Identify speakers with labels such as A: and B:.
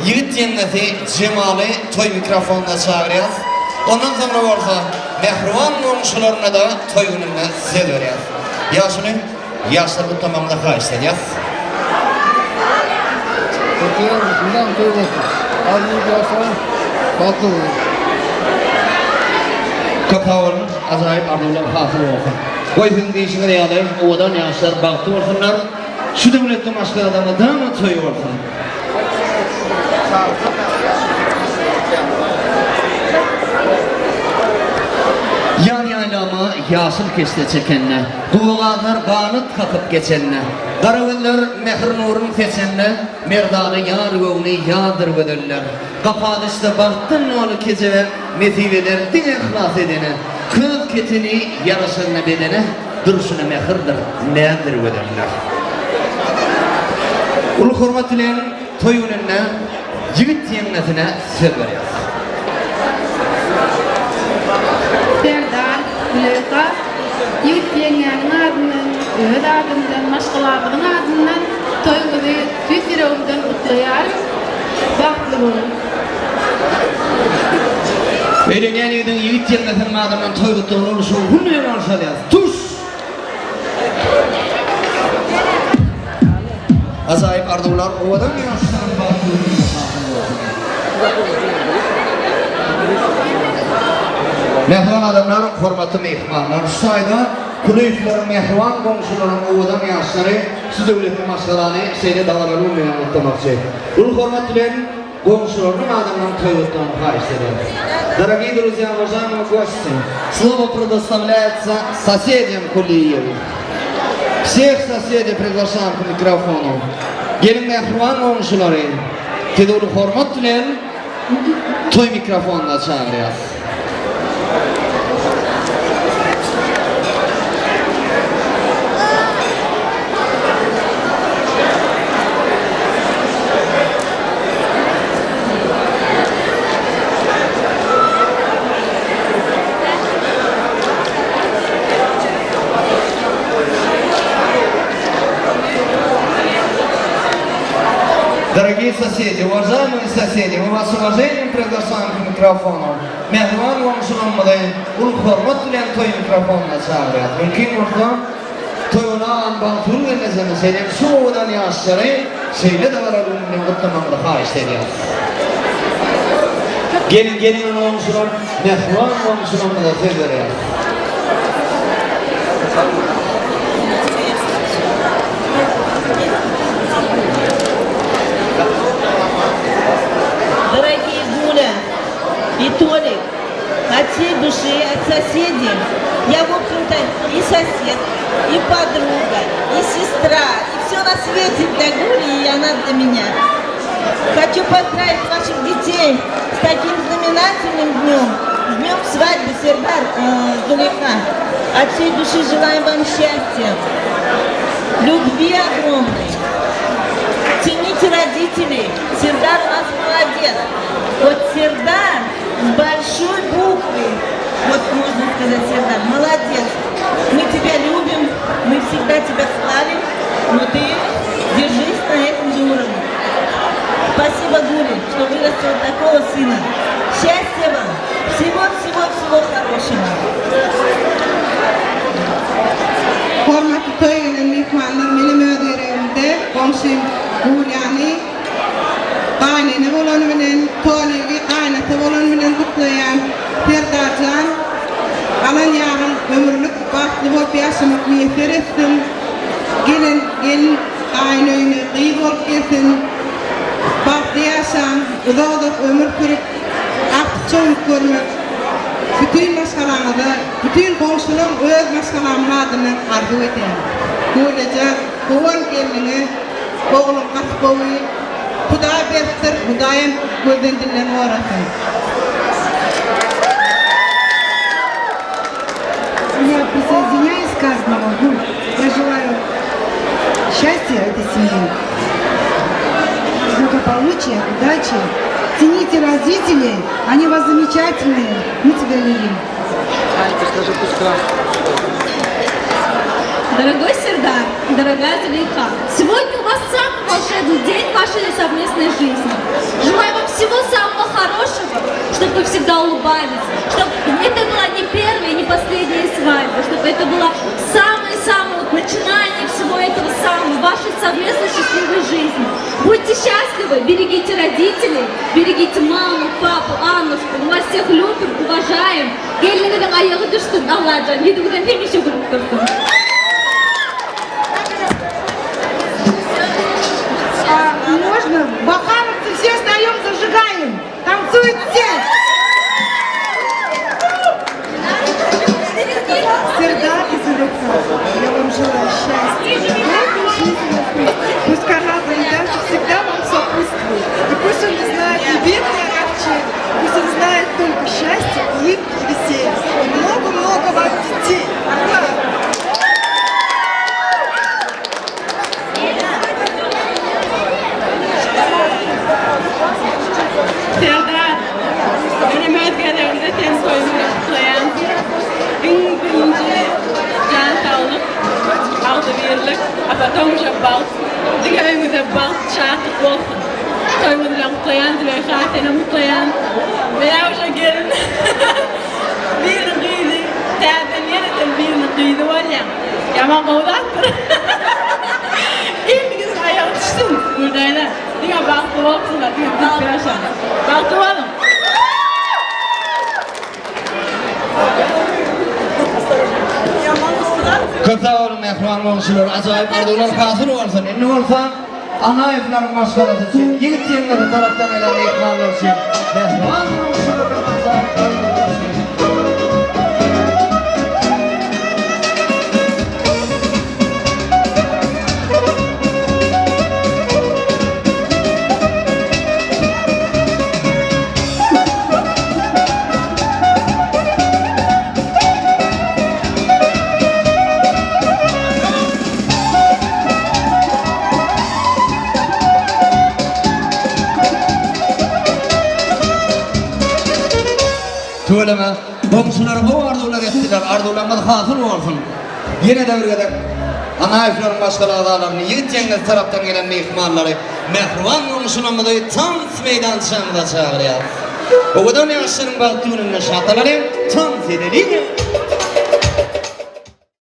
A: Ýigit ýeňňesi Jemaly toý mikrofonyna çagyrýas. Ondan soňra bolsa mähriban goňşularyna-da toý gününde söz berýäs. Ýaşuly, ýaşlary gutlamagyňyzy haýyşt edýäs.
B: Gutlaýarys, mydam toý bolsun. Arzuw ýaşaň, bagtly boluň.
A: Köp sag boluň, ajaýyp arzuwlar hasyl bolsun. Goý siziň diýşiňiz ýaly owadan ýaşlar bagtly bolsunlar. Şu döwletli maşgalada mydama toý bolsun. Ýar ýaýlama ýaşyl keşde çekende, Guba-gazlar ganat kakyp geçende, Gara gözler mähir nurun seçende, Merdana ýar göwni ýazdyr gözeller. Gapa düşse bagtdan doly kejebe, Nesip eder diňe yhlas edene. Köz keteni ýaraşanda bedene, Durşuna mähirdir, näzdir gözeller. Uly hormat bilen toý gününde ýigit ýeňňesine söz berýäris.
C: Serdar, Züleýha, ýigit ýeňňäniň adyndan, öz adymdan, maşgalamyzyň adyndan toýuňyzy tüýs ýüregimden gutlaýaryn. Bagtly boluň!
A: Öýlenýän ýigidiň ýigit ýeňňesiniň adyndan toý gutlagyny uly şowhun bilen garşy alýarys. Tuş! Ajaýyp arzuwlar owadan ýaşlaryň bagtly gününde hasyl bolsun! Mähriban adamlar, hormatly myhmanlar, şu taýda Kulyýewleriň mähriban goňşularynyň owadan ýaşlary şu döwletli maşgalany şeýle dabaraly gün bilen gutlamakçy. Uly hormat bilen goňşularynyň adyndan toý gutlagyny haýyşt edýäris. Дорогие друзья, уважаемые гости, слово предоставляется соседям Kulyýew. Всех соседей приглашаем к микрофону. Geliň mähriban goňşulary, sizi uly hormat bilen toý mikrofonyna çagyrýas. Дорогие соседи, уважаемые соседи, мы вас с уважением приглашаем к микрофону. Mähriban goňşularymyzy uly hormat bilen toý mikrofonyna çagyrýas. Mümkin bolsa, toýuna alan Bagtygül gelnejemiz şeýle hem şu owadan ýaşlary şeýle dabaraly gün bilen gutlamagyňyzy haýyşt edýäris. Geliň, geliň goňşular, mähriban goňşularymyza söz berýäris.
D: Дорогие Гуля и Толик, от всей души, от соседей, я, в общем-то, и сосед, и подруга, и сестра, и все на свете для Гули, и она для меня. Хочу поздравить ваших детей с таким знаменательным днем, с днем свадьбы Сердар э, Зулейха. От всей души желаем вам счастья, любви огромной. Цените родителей. Сердар у нас молодец. Вот Сердар с большой буквы, вот можно сказать, Сердар, молодец. Мы тебя любим, мы всегда тебя хвалим, но ты держись на этом же уровне. Спасибо, Гули, что вырастила такого сына. Счастья вам, всего-всего-всего хорошего.
E: Hormatly toýa gelen myhmanlar, menem öz gezegimde goňşym Gulyany gaýynene bolany bilen, Toligi gaýynata bolany bilen gutlaýan. Serdarjan, alan ýaryň ömürlik bagtly bolup ýaşamak miýesser etsin. Gelen gelin gaýyn öýüne gyz bolup gelsin. Bagtly ýaşaň, uzak-uzak ömür sürüp, artyk-çowluk görmek bütin maşgalaňyza, bütin goňşulaň öz maşgalamyň adyndan arzuw edýän. Gülejan, gowy gelniňe, ogluň gaty gowy, Hudaý beripdir, Hudaýam gözden dilden gorasyn.
F: Я присоединяюсь к каждому. Гуль, я желаю счастья этой семье, благополучия, удачи. Цените родителей, они у вас замечательные. Мы тебя любим.
C: Дорогой Сердар, дорогая Зулейха, сегодня у вас самый волшебный день вашей совместной жизни. чтобы вы всегда улыбались, чтобы это была не первая и не последняя свадьба, чтобы это было самое-самое вот начинание всего этого самого, вашей совместной счастливой жизни. Будьте счастливы, берегите родителей, берегите маму, папу, Аннушку. Мы вас всех любим, уважаем. Gelniňiziň aýagy düşsün, Allajan, ýüzüňizden hemişe gülüp dursun.
F: Можно? Бахаровцы все встаем, зажигаем. Танцуют все. Сердар и Зулейха, я вам желаю счастья, долгой жизни. Пусть Канада и дальше всегда вам сопутствует. И пусть он не знает ни бед, ни огорчений. Пусть он знает только счастье, улыбки и веселье. И много-много вам детей. Ура!
E: Serdar, menem öz gezegimde seni toýuň bilen gutlaýan. Iň birinji jan saglyk, agzybirlik, ata-goňşa bagt, diňe öýüňizde bagt, şatlyk bolsun. Toýuňyz bilen gutlaýan, Züleýha senem gutlaýan. Men-ä uje gelin. Biriniň gyzy, täzeden ýene sen biriniň gyzy bolýaň. Ýaman gowy zatdyr. Gelniňiziň aýagy düşsün, Güldaýza. Diňe bagtly bolsunlar, diňe gülüp ýaşaň. Bagtly boluň!
A: Köp sag boluň mähriban goňşular, ajaýyp arzuwlar hasyl bolsun. Indi bolsa Annaýewleriň maşgalasy üçin, ýigit ýeňňesi tarapdan gelen myhmanlar üçin mähriban goňşulardan ajaýyp arzuwlar üçin. Tüweleme, goňşular gowy arzuwlar etdiler, arzuwlaryňyz hasyl bolsun! Ýene-de bir gezek Annaýewleriň maşgala agzalaryny, ýigit ýeňňesi tarapdan gelen myhmanlary, mähriban goňşularymyzy tans meýdançamyza çagyrýarys. Owadan ýaşlaryň bagtly gününde şatlanalyň, tans edeliň!